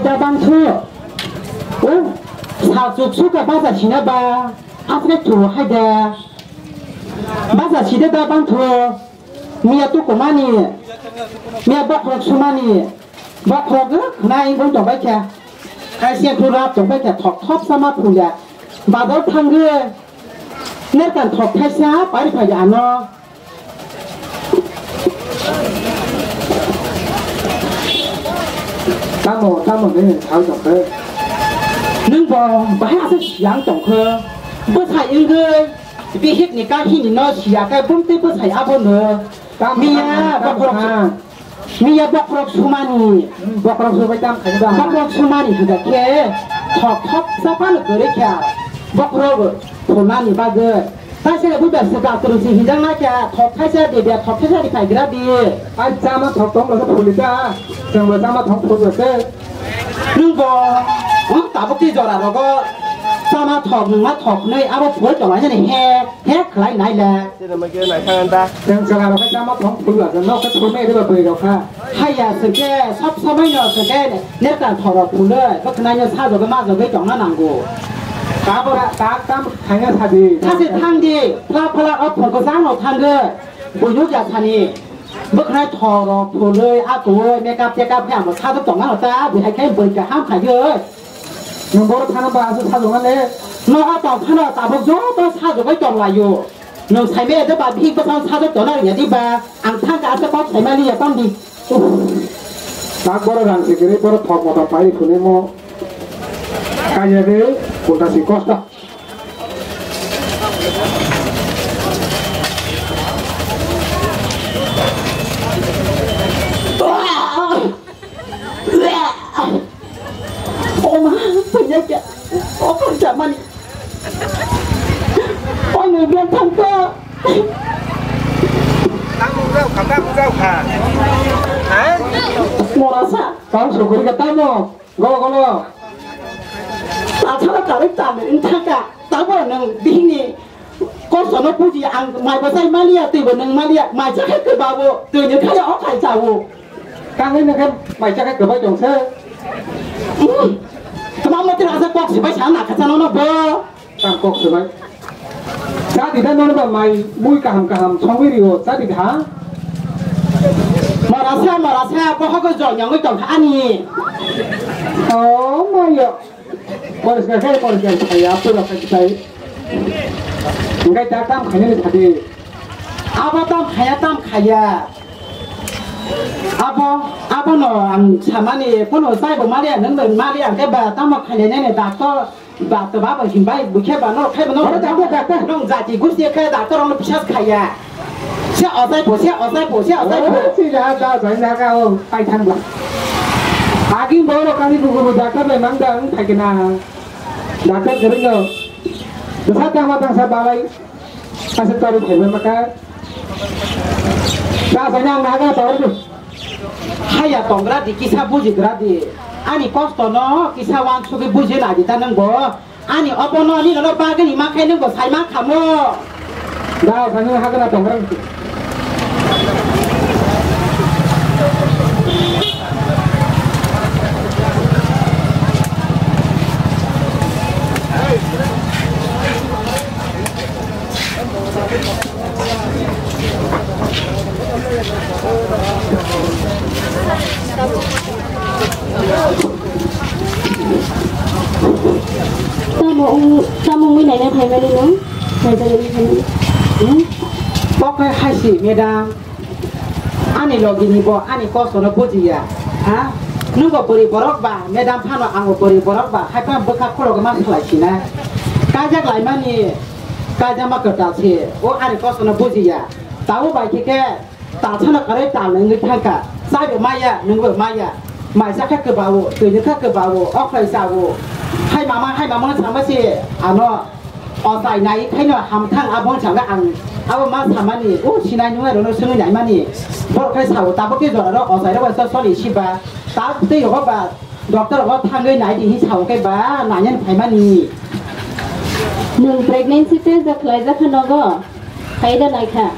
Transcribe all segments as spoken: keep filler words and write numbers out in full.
Da bangthu. O, sa chuk suka basa sina ba. Asre chu hai da. Basa sida da bangthu. Miya tukumani. Miya bokhorok sumani. Bokhorok khna ingkung tongbai kha. Kaisa khurap tongbai kha. Thok thop sama phuya. Bazar thangwi. Nerkan thok thaisa pari phai ano. Tamo, tamo nini sao tongkhe? Nwng bo bahai aswk siyang tongkhe? Bwsai wngwi bihik ni kahini no siya khe bumtwi bwsai abono. Tamo, miya tamo, tamo, bokhorok tamo. Miya bokhorok sumani. Hmm, bokhorok subai tam khaida. Bokhorok sumani hwnkha khe thok thok sa phano kwrwi kha. Bokhorok phunani bagwi. Kaisa bubar se doctor se hijak na kya thok kaisa de bia thok kaisa ri phai gra di. Ai chama thok tong lo phuli ta. Chang lo chama thok phul lo se. Nung bo, nung tabuk ti jora rogo. Chama thok nung ma thok nei abo phul tong ai ni he he khlai nai le. Sini ma khe nai thang da. Chang chara rogo chama thok phul lo se no ka thok nei de ba bui ro kha. Haiya se ke sob somoi no se ke neta thoro phul le. Bwkhnai no sa jogo ma jogo tong na nango. Ka bora ka tam Thangya sadi. Sase thang di, phla phla o phorgo jang no thang di. Buino ja sani. Bwkhnai thoro phulwi, atwi, makeup, takeup khe amo sajwk tongna no ta, bui hai khe bui kaham khayo. Nwng boro thana ba aswk sajwk male. Nogo tong phano tabuk joto sajwk bai tong laio. Nwng saime ede ba bihik bwsang sajwk tongna rwya di ba, ang thang ka aswk kok saimani ya tong di. Uff. Tak boro rang se gere boro thok motom pai phunemo. Kaya de, ulta si kosto. Oma, punya kya? Apa zaman? Oh, nunggu tangko. Tamo jauh kha, tamo jauh kha. Ha? Morasa. Kau syukur ke tamo. Golo, golo. Tathara tarik tamo wng thangka. Tamo nwng bihini kosto no buji ang mai bwsai maliya, twi bo nwng maliya. Mai cha khai kwbawo, twi ni khai o khai chawo. Kangwi nwng khe mai cha khai kwbai tong se. Hmm. Tama mati rasa kok sibai sa na khacha no no bo. Tang kok swbai. Cha di da nono ba mai mui kaham kaham songwi rio cha di da. Marasa marasa bohogo jonyangwi tong ani. Oh mayo. Poriskar khai poriskar khai apura khai khai. Engkai ta tam khanya ni thadi. Abo tam khaya tam khaya. Abo abo no ang samani kono sai bo mali ang nang mali ang ke ba tam khanya ne ne doctor. Doctor baba himbai bukhe ba no khai ba no. Oro doctor, doctor. Nong jati gusti khe doctor ono bisas khaya. Se ojai bo, se ojai bo, se ojai bo. Oro si ja da jai na ka o pai thang ba. Agi bo ro kani bugu bu doctor le mang da ang thai kena. Doctor gari no. Sa ta ma ta sa balai. Asa tori thai ba maka. Sa sa na na ga tori. Haya tongra di kisa buji gra di. Ani kosto no kisa wan sugi buji la di ta nang bo. Ani obono ani nono bagani ma khai nungbo sai ma khamo. Da, sani hakna tongrang. Tamo wng, tamo wngwi naina phaimani nwng? Naijagwi phaimani. Hmm? Kok hai hai si, madam. Ani logi ni bo ani kosto no bujiya. Ha? Nwng bo bwrwi borok ba, madam phano ang bo bwrwi borok ba, hai phano bwkha khulogwi ma salai sinai. Kajak laimani, kajak ma kwtal se, o ani kosto no bujiya. Tabo bai khe khe, Talsano kwrwi tal wngwi thangkha. Chaibo maya, nwngbo maya. Mai chakha kwbawo, twi nukha kwbawo, okhlai chawo. Hai mama, hai mama sama se ano ochai nai khaino hamthang abo chama ang. Abo ma samani, o sinai nungai rono swngwi naimani. Borok khai sao, tabuk khe joraro ochai rogo so soli siba. Tabuk tei rogo ba, doctor rogo thangwi nai di hi sao khe ba, naiyan phaimani. Nwng pregnancy test da khlai jakha nogo? Khaida naikha.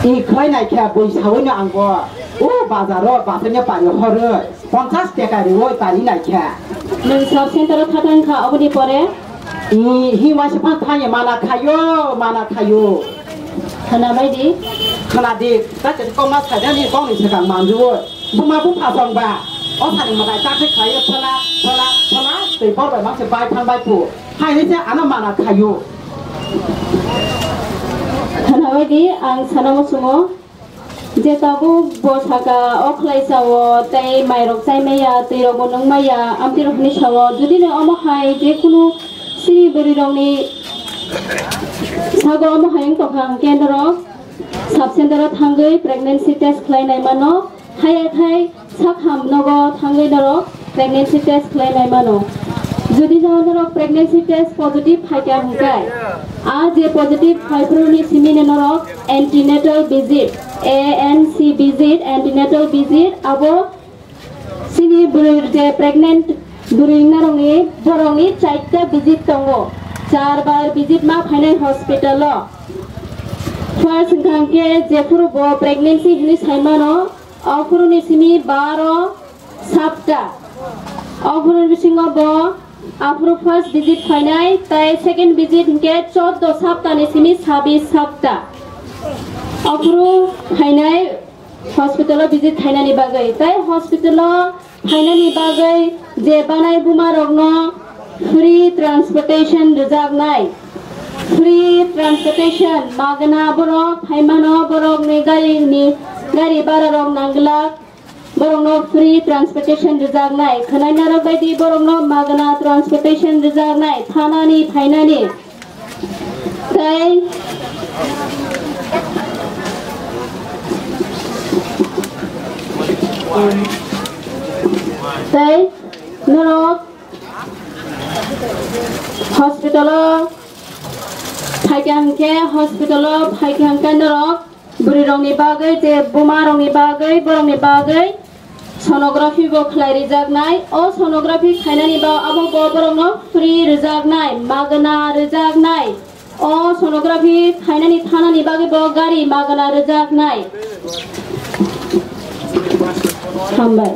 I khlai nai khe bui saui no ang bo. O bazar o bathai no pari horoi. Ponchas teka rioi pari nai khe. Nwng sub center o thathang kha oboni pore? I hi waisa phan thangye mana khayo, mana khayo. Khana bai di. Khana di, ta te kok ma sa jani kok ni sekang manju. Buma bu phasong ba. O sani madai ta khe khayo thola, thola, thola. Tei bor bai mang se bai phan bai pu. Hai ni se ano mana khayo. Khana bai di, ang sana mo sungo. Je tabuk bo saka o khlaisa o tei mairok chai maya, twi rok bo nung maya, amtwi rok hinwi sao. Jodi no omo hai je kunu sini bwrwi rokni sago omo hai wng tongkha hwnkhe norok sub center o thangwi pregnancy test khlai nai mano. Haya khai sakham nogo thangwi norok pregnancy test khlai nai mano. Jodi no norok pregnancy test positive phaikha hwnkhe, a je positive phaiphuru ni simi no norok antenatal visit, A N C visit, antenatal visit, abo sini bwrwi je pregnant bwrwi narokni borokni chaita visit tongo, char bar visit ma phainai hospital o. First wngkha hwnkhe jephuru bo pregnancy hinwi saimano, aphuru ni simi baro sapta. Aphuru bisingo bo aphuru first visit phainai, tai second visit hwnkhe choddo sapta ni simi sabis sapta. Aphuru phainai hospital o visit khainani bagwi, tai hospital o phainani bagwi je banai buma rokno free transportation rwjaknai. Free transportation, magna borok phaimano, borokni gari ni, gari bara rok nangglak. Borokno free transportation rwjaknai. Khwnainarok bai di, borokno magna transportation rwjaknai. Thanani phainani. Tei, tei norok hospital o phaikha hwnkhe, hospital o phaikha hwnkhe norok bwrwi rokni bagwi, je buma rokni bagwi, borokni bagwi sonography bo khlai rijaknai. O sonography khainani ba abo bo borokno free rijaknai, magna rijaknai. O sonography khainani thanani bagwi bo gari magna rijaknai. Hambai.